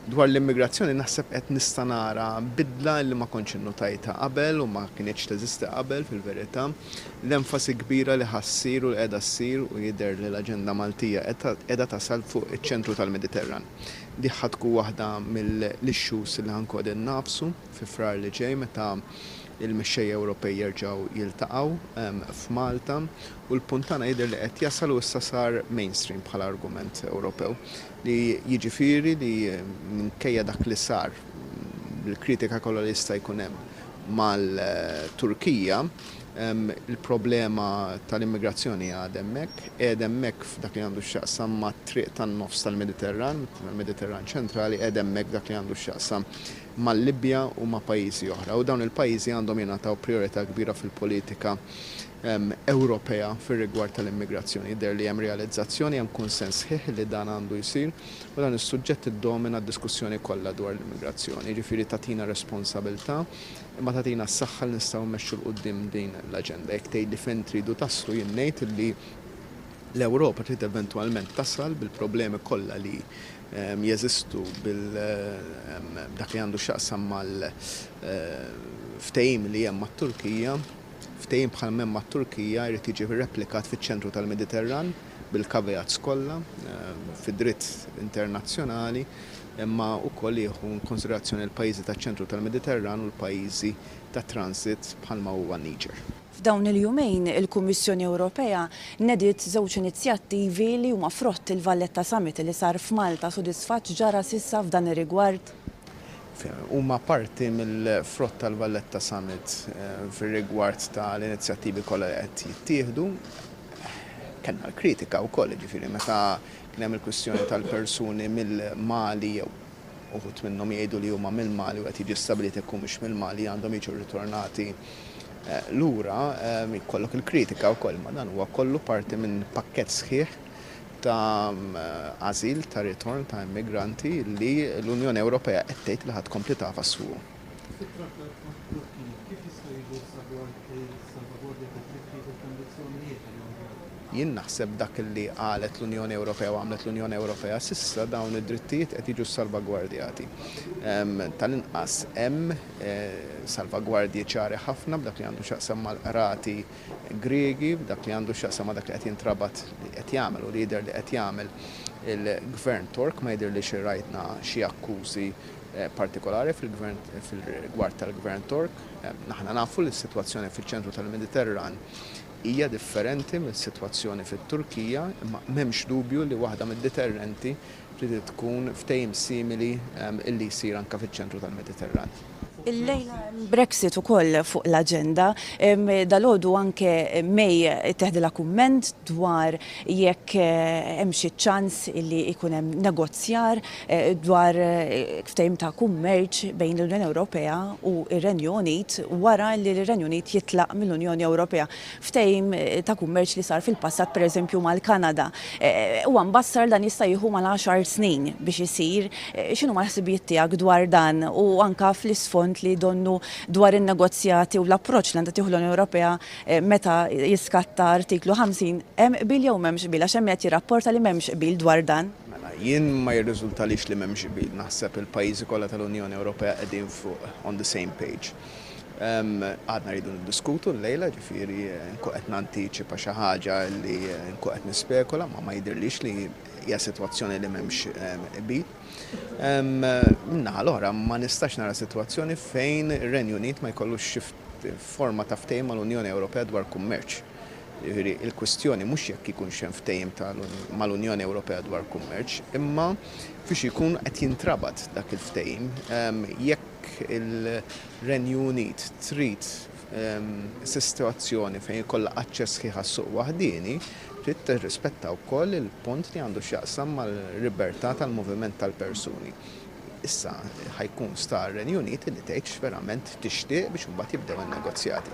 Dwar l-immigrazzjoni naħseb qed nista' nara bidla li ma kontx innutajtha qabel u ma kinitx teżisti qabel fil-verità. L-enfasi kbira li ħa ssir u li qiegħda ssir u jidher li l-aġenda Maltija qiegħda tasal fuq iċ-ċentru tal-Mediterran. Di ħa tkun waħda mill-issues li ħa nkunu qegħdin nagħfsu fi Frar li ġej meta il-mexxejja Ewropej jerġgħu jiltaqgħu f'Malta u l-punt tagħna jidher li qed jasal u issa sar mainstream bħala argument Ewropew. Li jiġifieri li minkejja dak li sar bil-kritika kollha li jista' jkun hemm mal-Turkija, il-problema tal-immigrazzjoni għadha hemmhekk, qiegħda hemmhekk f'dak li għandu x'jaqsam mat-triq tan-nofs tal-Mediterran, tal-Mediterran ċentrali, qiegħda hemmhekk dak li għandu x'jaqsam mal-Libja u ma' pajjiżi oħra. U dawn il-pajjiżi għandhom jingħataw priorità kbira fil-politika Ewropea fir-rigward tal-immigrazzjoni. Jidher li hemm realizzazzjoni, hemm kunsens sħiħ li dan għandu jsir u dan is-suġġett iddomina d-diskussjoni kollha dwar l-immigrazzjoni. Jiġifieri tagħtina responsabilità imma tagħtina s-saħħa li nistgħu mmexxu 'l quddiem din l-aġenda. Jekk tgħidli fejn tridu taslu, jien ngħid li l-Ewropa trid eventwalment tasal bil-problemi kollha li jeżistu bil dak li għandu x'jaqsam mal ftehim li hemm mat-Turkija. Ftehim bħal m'hemm mat-Turkija jrid jiġi replikat fiċ-ċentru tal-Mediterran bil-caveats kollha fid-dritt internazzjonali, imma wkoll jieħu konsiderazzjoni l-pajjiżi taċ-ċentru tal-Mediterran u l-pajjiżi ta' transit bħalma huwa Niger. F'dawn il-jumejn il-Kummissjoni Ewropea nediet żewġ inizjattivi li huma frott il-Valletta Summit li sar f'Malta. Sodisfatt ġara s'issa f'dan ir-rigward? Huma parti mill-frott tal-Valletta Summit fir-rigward tal-inizjattivi kollha li qed jittieħdu. Kellna l-kritika wkoll, jiġifieri meta kien hemm il-kwistjoni tal-persuni mill-Mali jew uħud minnhom jgħidu li huma mill-Mali u qed jiġi stabbilit jekk humiex mill-Mali għandhom jiġu ritornati lura, jkollok il-kritika wkoll, ma dan huwa kollu parti minn pakkett sħiħ ta' ażil, ta' ritorn ta' immigranti li l-Unjoni Ewropea qed tgħid li ħa tkompli tagħfas fuqu. Fit-trattat mat-Turkija, kif jistgħu jiġu salvagwardjati d-drittijiet u l-kondizzjonijiet tal-immigranti? Jien naħseb dak li qalet l-Unjoni Ewropea u għamlet l-Unjoni Ewropea s'issa, dawn id-drittijiet qed jiġu salvagwardjati. Tal-inqas hemm salvagwardji ċari ħafna b'dak li għandu x'jaqsam mal-qrati Griegi, b'dak li għandu x'jaqsam ma' dak li qed jintrabat li qed jagħmel u li jidher li qed jagħmel il-Gvern Tork. Ma jidhirlix li rajtna xi akkużi partikolari fil-gvern fil-rigward tal-Gvern Tork. Aħna nafu li s-sitwazzjoni fiċ-ċentru tal-Mediterran hija differenti mis-sitwazzjoni fit-Turkija, imma m'hemmx dubju li waħda mid-deterrenti trid tkun ftehim simili illi jsir anke fiċ-ċentru tal-Mediterran. Illejla Brexit ukoll fuq l-aġenda. Dalgħodu anke May teħdilha kumment dwar jekk hemm xi ċans illi jkun hemm negozjar dwar ftehim ta' kummerċ bejn l-Unjoni Ewropea u r-Renju Unit wara li r-Renju Unit jitlaq mill-Unjoni Ewropea. Ftehim ta' kummerċ li sar fil-passat, pereżempju, mal-Kanada. Huwa mbassar dan jista' jieħu mal-10 snin biex isir. X'inhuma l-ħsibijiet tiegħek dwar dan u anka fl-isfond li donnu dwar in-negozjati u l-approċċ li għandha tieħu l-Unjoni Ewropea meta jiskatta artiklu 50, hemm qbil jew m'hemmx qbil, għax hemm qed jirrapporta li m'hemmx qbil dwar dan? Mela, jien ma jirriżultalix li m'hemmx qbil, naħseb il-pajjiżi kollha tal-Unjoni Ewropea qegħdin fuq on the same page. Għadna rridu niddiskutu llejla, ġifieri nkun qed nantiċipa xi ħaġa li nkun qed nispekula, ma ma jidhirlix li hija sitwazzjoni li m'hemmx qbil. Min-naħa l-oħra ma nistax nara sitwazzjoni fejn ir-Renju Unit ma jkollux xi forma ta' ftehim mal-Unjoni Ewropea dwar kummerċ. Jiġifieri il-kwistjoni mhux jekk ikunx hemm ftehim mal-Unjoni Ewropea dwar kummerċ, imma fiex ikun qed jintrabat dak il-ftehim. Jekk il-Renju Unit trid sitwazzjoni fejn ikollha aċċess sħiħ għas-suq waħdieni, trid tirrispetta wkoll il-punt li għandu x'jaqsam mal-libertà tal-moviment tal-persuni. Issa ħa jkun sta r-Renju Unit li tgħid x'verament tixtieq biex imbagħad jibdew in-negozjati.